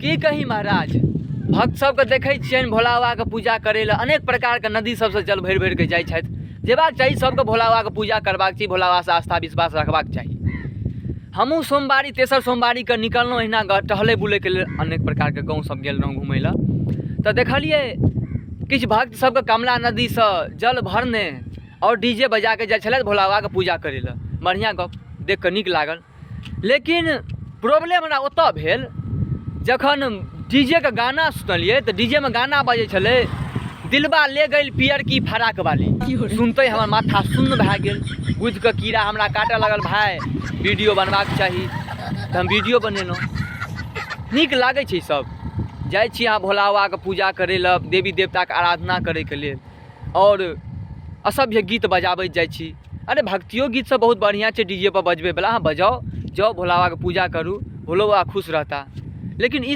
की कही महाराज, भक्त सबके देखै छियनि भोला बाबाके पूजा करै लए अनेक प्रकारके नदी सबसँ जल भरि भरिके जाइ छथि। जेबाक चाही सबके, भोला बाबाके पूजा करबाक चाही, भोला बाबासँ आस्था विश्वास रखबाक चाही। हमहूँ सोमवारी, तेसर सोमवारीके निकललहुँ अहिना टहलै बुलैके लेल, अनेक प्रकारके गाँव सब गेल रहौँ घुमै लए, तऽ देखलियै किछु भक्त सबके कमला नदीसँ जल भरने आओर डी जे बजाके जाइ छलथि भोला बाबाके पूजा करै लए। बढ़िआँ गप, देखिकऽ नीक लागल। लेकिन प्रॉब्लम हमरा ओतऽ भेल जखन डी जे के गाना सुनलियै, तऽ डी जे मे गाना बजै छलै "दिलबा ले गेल पियर की फराक वाली"। सुनते हमर माथा सुन्न भए गेल, बुझिकऽ कीड़ा हमरा काटऽ लागल। भाय, वीडियो बनबाक चाही, तऽ हम वीडियो बनेलहुँ। नीक लागै छै सब। जाइ छी अहाँ भोला बाबाके पूजा करै लए, देवी देवताके आराधना करैके लेल, आओर असभ्य गीत बजाबैत जाइ छी। अरे, भक्तियो गीत सब बहुत बढ़िआँ छै। डी जे पर बजबैवला अहाँ बजाउ, जाउ, भोला बाबाके पूजा करू, भोलो बाबा खुश रहता। लेकिन ई